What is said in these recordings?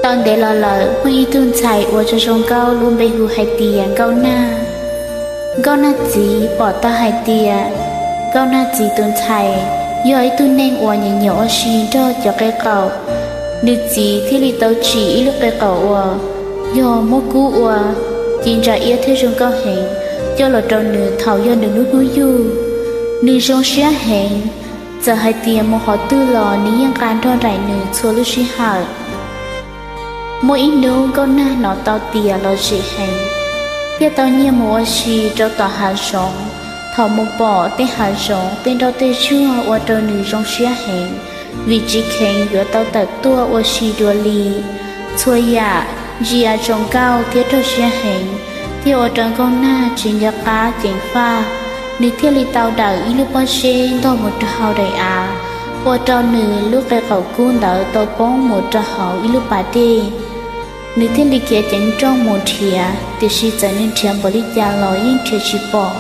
Tau ntev los lawm, muaj ib tug ntxhais uas zoo zoo nkauj lub npe hu hais tias Nkauj Nag. Nkauj Nag txiv pom tau hais tias Nkauj Nag txiv tus ntxhais yog ib tug neeg uas nyiam nyiam ua si nrog cov qe qaum. Nws txiv thiaj li tau tsim ib lub qe qaum uas yog muab kub ua ci ntsa iab thiab zoo nkauj heev coj los rau nws thaum yog nws lub hnub yug. Nws zoo siab heev, txawm hais tias mus qhov twg los nws yeej nqa nrog nraim nws txhua lub sij hawm. Muaj ib hnub Nkauj Nag hnov tau tias los zem heev, thiaj tau nyiag mus ua si rau tom hav zoov. Thaum mus pom tej hav zoov tej nroj tej zuag ua rau nws zoo siab heev, vim tsis kheev yuav tau tawm tuaj ua si dua li. Txhua yam ntsia zoo nkauj thiab rog siab heev, thiaj ua rau Nkauj Nag tsis nco qab ceev faj. Nws thiaj li tau dawm ib lub pob zeb ntog mus rau hauv daim av, ua rau nws lub qe qaum kub ntawd tau poob mus rau hauv ib lub pas dej. Nws thiaj li khiav ceev nrooj mus nrhiav, tiam sis txawm nws nrhiav npaum li cas los yeej nrhiav tsis pom.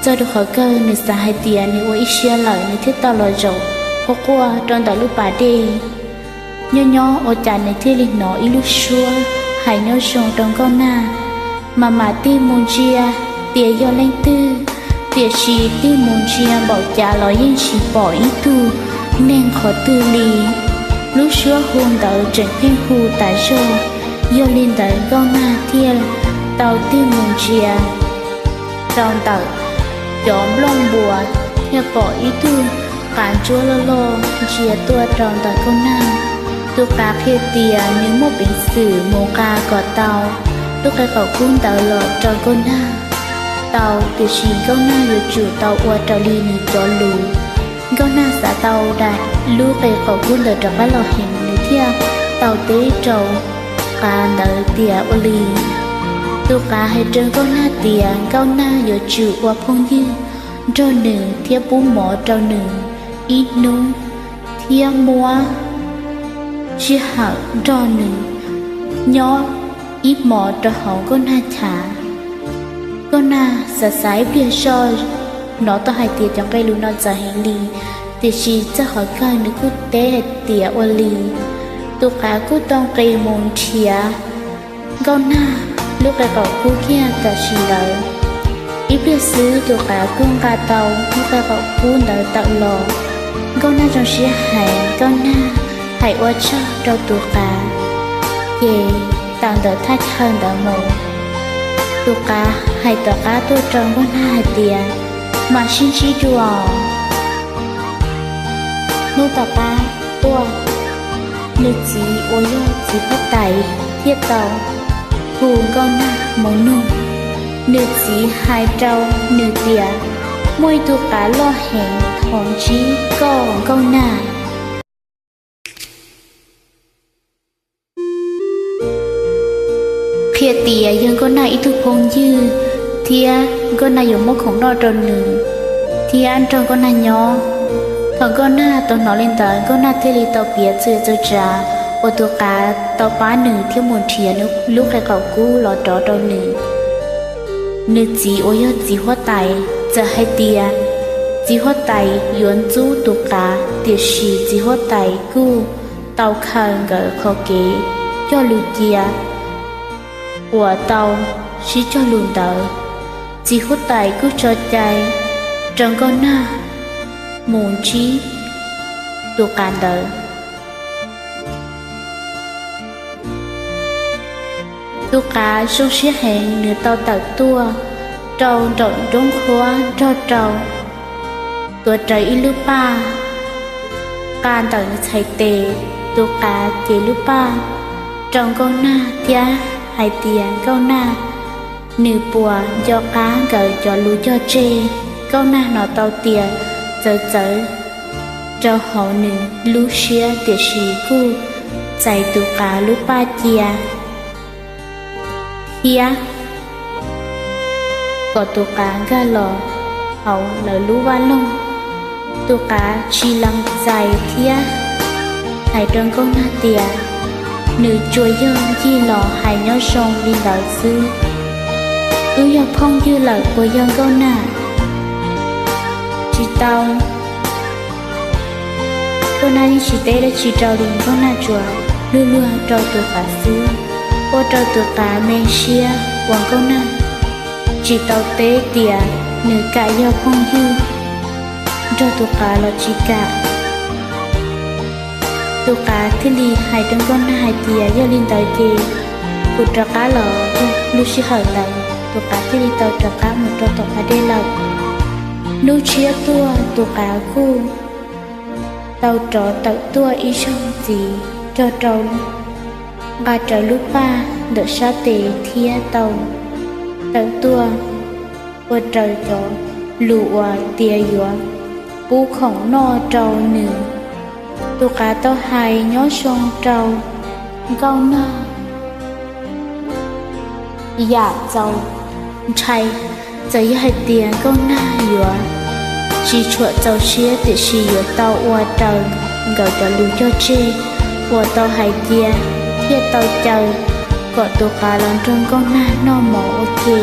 Txog rau qhov kawg nws xav hais tias nws ua ib siab lawm, nws thiaj tau los zaum quaj quaj rau ntawm lub pas dej. Nyob nyob ua cas nws thiaj li hnov ib lub suab hais nyob zoo rau Nkauj Nag, mas mam tig mus ntsia tias yog leej twg, tiam sis tig mus ntsia npaum cas los yeej tsis pom ib tug neeg qhov twg li. Lub suab hu ntawd tseem pheej hu tas zog, yog li ntawd Nkauj Nag thiaj tau tig mus ntsia rau ntawm cov nplooj npuas, thiaj pom ib tug qav ntsuab loj loj ntsia tuaj rau ntawm Nkauj Nag. Tus qav qhia tias nws muaj peev xwm mus nqa kom tau lub qe qaum kub ntawd los rau Nkauj Nag tau, tiam sis Nkauj Nag yuav tsum tau ua raws li nws cov lus. Nkauj Nag xav tau daim lub qe qaum kub ntawd rov qab los heev, nws thiaj tau teb rau qav ntawd tias ua li. Tus qav hais rau Nkauj Nag tias Nkauj Nag yuav tsum ua phooj ywg nrog nws thiab pub mov rau nws ib hnub, thiab muab sij hawm nrog nws nyob ib hmos rau hauv Nkauj Nag chav. Nkauj Nag xav xav ib pliag zoj, hnov tau hais tias cov nqe lus no txawv heev li, tiam sis txog qhov kawg nws kuj teb hais tias ua li. Tus qav kuj tau nqis mus nrhiav Nkauj Nag lub qe qaum kub kiag tam sim ntawd. Ib pliag xwb tus qav kuj nqa tau lub qe qaum kub ntawd tawm los. Nkauj Nag zoo siab heev, Nkauj Nag hais ua tsaug rau tus qav, ces tawm ntawm thaj chaw ntawd mus. Tus qav hais tom qab tuaj rau Nkauj Nag hais tias, mam sib ntsib dua. Hnub tom qab tuaj, nws txiv uas yog txiv huab tais thiaj tau hu Nkauj Nag mus nug. Nws txiv hais rau nws tias, muaj ib tug qav loj heev thov ntsib koj Nkauj Nag. Qhia tias yog Nkauj Nag ib tug phooj ywg, thiab Nkauj Nag yuav muab khoom noj rau nws, thiab nrog Nkauj Nag nyob. Thaum Nkauj Nag tau hnov li ntawd, Nkauj Nag thiaj li tau piav txhua txhua tsav uas tus qav tau pab nws thiab mus nrhiav lub qe qaum kub los rov rau nws. Nws txiv uas yog txiv huab tais txawm hais tias txiv huab tais yuav ntxub tus qav, tiam sis txiv huab tais kuj tau khaws nkawd qhov kev cog lus cia uas tau sib cog lus ntawd. Txiv huab tais kuj tso cai rau Nkauj Nag mus ntsib tus qav ntawd. Tus qav zoo siab heev, nws tau tawm tuaj rau nraum nruab qhuab nrog rau tuav rawv ib lub paj nqa ntawm nws txhais tes. Tus qav cev lub paj rau Nkauj Nag thiab hais tias, Nkauj Nag, nws puas nco qab nkawd cov lus cog tseg? Nkauj Nag hnov tau tias txawv txawv rau hauv nws lub siab, tiam sis kuj txais tus qav lub paj cia thiab kom tus qav nkag los hauv lawv lub vaj loog. Tus qav tsis lees txais thiab hais rau Nkauj Nag tias, nws tsuas yog ncig los hais nyob zoo li ntawd xwb. Wb yog phooj ywg lawm puas yog Nkauj Nag? Tsis tau. Nkauj Nag yeej tsis teb dab tsi rau li, Nkauj Nag tsuas luag luag rau tus qav xwb, ua rau tus qav me siab uas Nkauj Nag tsis tau teb tias nws kam yog phooj ywg nrog tus qav los tsis kam. Tus qav thiaj li hais rau Nkauj Nag hais tias, yog li ntawd ces kuv rov qab los. Lub sij hawm ntawd tus qav thiaj li tau rov qab mus rau tom pas dej lawm. Hnub tshiab tuaj tus qav kuj tau rov tawm tuaj ib zaug ntxiv, rog rau nqa rawv lub paj ntawm sab tes thiab tau tawm tuaj ua raws cov lus uas tias yuav pub khoom noj rau nws. Tus qav tau hais nyob zoo rau Nkauj Nag yam txaus ntshai. Txawm yog hais tias Nkauj Nag yuav tsis tshua txaus siab tiam sis yuav tau ua raws nkawd cov lus cog tseg uas tau hais cia, thiaj tau caw kom tus qav los nrog Nkauj Nag noj mov ua ke.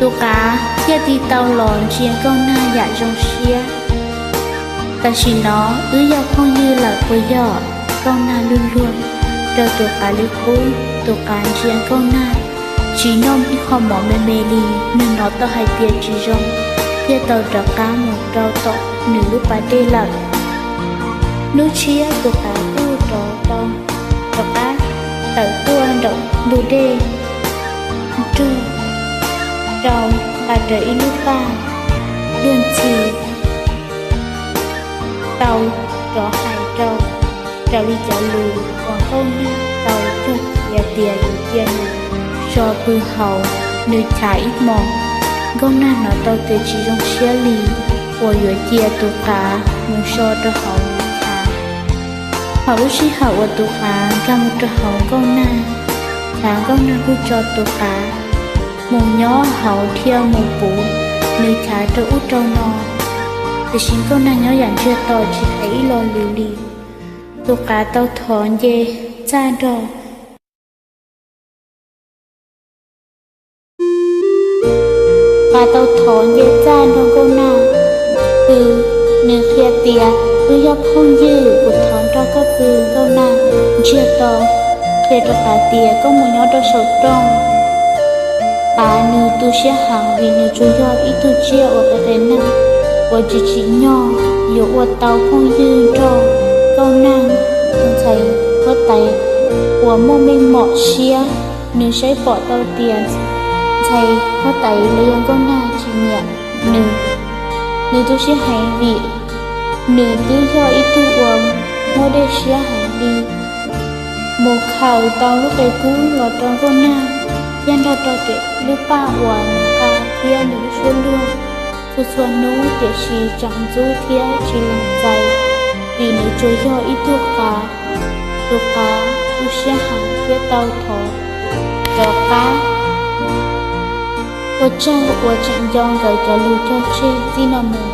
Tus qav thiaj li tau los ntsia Nkauj Nag yam zoo siab. Tam sim no wb yog phooj ywg lawm puas yog? Nkauj Nag luag luag rau tus qav li qub. Tus qav ntsia Nkauj Nag tsis noj ib qho mov me me li, nws hnov tau hais tias tsis zoo, thiaj tau rov qab mus rau tom nws lub pas dej lawm. Hnub tshiab tus qav kuj rov tau rov qab tawm tuaj nraum ntug dej, nrog rau nqa rawv ib lub paj luag ntxhi, tau rov hais rau raws li cov lus uas Nkauj Nag tau cog cia tias yuav cia nws so pw hauv nws chav ib hmos. Nkauj Nag hnov tau tias tsis zoo siab li uas yuav cia tus qav mus so rau hauv nws chav. Thaum lub sij hawm uas tus qav nkag mus rau hauv Nkauj Nag chav, Nkauj Nag kuj tso tus qav mus nyob hauv thiab mus puv nws chav rau ub rau no, tiam sis Nkauj Nag nyob yam ntsiag to tsis hais ib lo lus li. Tus qav tau thov nce txaj nrog Qav tau thov nce txaj nrog Nkauj Nag pw. Nws qhia tias, wb yog phooj ywg, kuv thov nrog koj pw. Nkauj Nag ntsiag to qhia rau Qav tias, koj mus nyob rau saum rooj. Qav nws tu siab heev vim nws tsuas yog ib tug tsiaj uas qias qias neeg uas tsis tsim nyog yuav ua tau phooj ywg nrog Nkauj Nag tus ntxhais huab tais uas muaj meej mom siab. Nws saib pom tau tias ntxhais huab tais los yog Nkauj Nag tsis nyiam nws. Nws tu siab heev vim nws twb yog ib tug uas muaj dej siab heev li. Mus khaws tau lub qe kub los rau Nkauj Nag thiab nrog rau tes lub paj uas nws nqa thiab nws lub suab luag txhua txhua hnub, tiam sis tseem ntxub thiab tsis lees txais vim nws tsuas yog ib tug qav. Tus qav tu siab heev thiab tau thov rov qab. Ua tsaug uas tseem nco nkawd cov lus cog tseg, txij no mus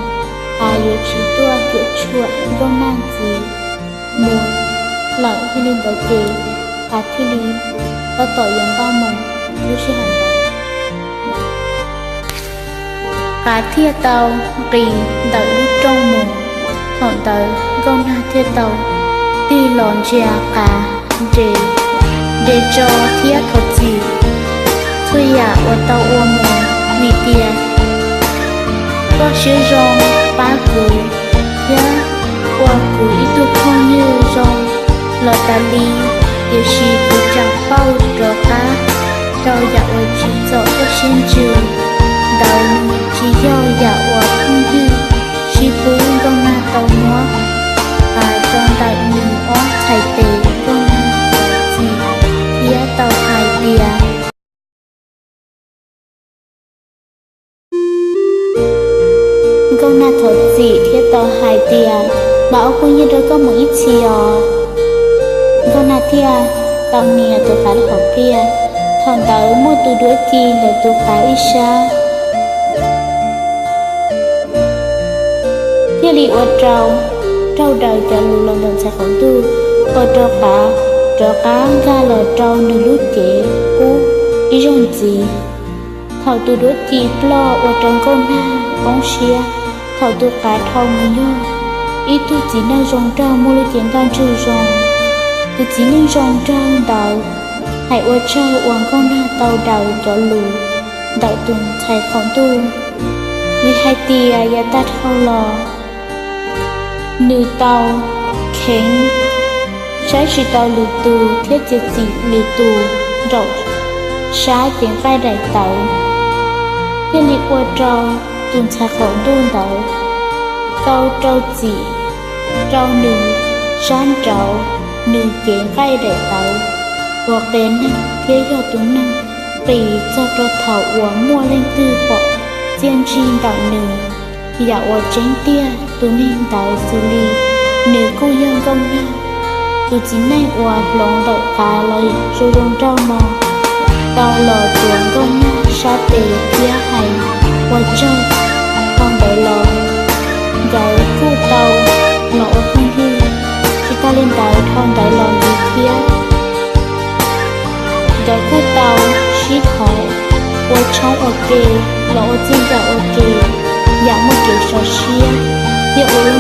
Qav yuav tsis tuaj cuam tshuam Nkauj Nag ntxiv mus lawm. Yog li ntawd ces Qav thiaj li tab tom yuav npaj mus. Lub sij hawm ntawd Qav thiaj tau nqis ntawm lub rooj mus. Thaum ntawd Nkauj Nag thiaj tau tig los ntsia Qav nres, nres tso thiab thov txim txhua yam uas tau ua mus, vim tias koj siab zoo pab kuv thiab ua kuv ib tug phooj ywg zoo los tas li, tiam sis kuv tseem pauj rov qab rau yam uas tsim txom koj siab ntsws. Ntawd tsis yog yam uas phooj ywg sib pub. Nkauj Nag tau muab Qav tso ntawm nws ob txhais tes. Nkauj Nag txim thiab tau hais tias Nkauj Nag thov txim thiab tau hais tias, mam ua phooj ywg rau koj mus ib txhis os. Nkauj Nag thiaj tau nias tus Qav lub hauv pliaj. Thaum ntawd muaj tus duab ci ntawm tus Qav ib sab thiaj li ua rau raug daws cov lus los ntawm ntxhais qaum ntuj, ua rau Qav rov qab nkag los rau nws lub cev qub ib zaug ntxiv. Thaum tus duab ci ploj ua rau Nkauj Nag poob siab thaum tus qav dhau mus yug ib tug txiv neej zoo nraug muaj lub cev ntaj ntsug zoo. Tus txiv neej zoo nraug ntawd hais ua tsaug uas Nkauj Nag tau daws cov lus ntawm tus ntxhais qaum ntuj, vim hais tias yav tag dhau los nws tau kheev saib tsis taus lwm tus thiab txiav txim lwm tus nraum sab cev nqaij daim tawv, thiaj li ua rau tus ntxhais qaum ntuj ntawd tau rau txim rau nws sab nraud nws cev nqaij daim tawv uas qias neeg thiab yog tus neeg qis txog rau thaum uas muaj leej twg pom txiaj ntsig ntawm nws. Yam uas tseeb tiag tus neeg ntawd xws li nws kuj yog Nkauj Nag, tus txiv neej uas hloov ntawm qav los zoo zoo nraug no, tau los tuav Nkauj Nag sab tes thiab hais ua tsaug. Dhau ntawd los nkawd kuj tau los ua phooj ywg. Tsis tas li ntawd dhau ntawd los ntxiv thiab nkawd kuj tau sib thov ua tshoob ua ke, los ua txij nkawm ua ke, yam muaj kev sov siab thiab ua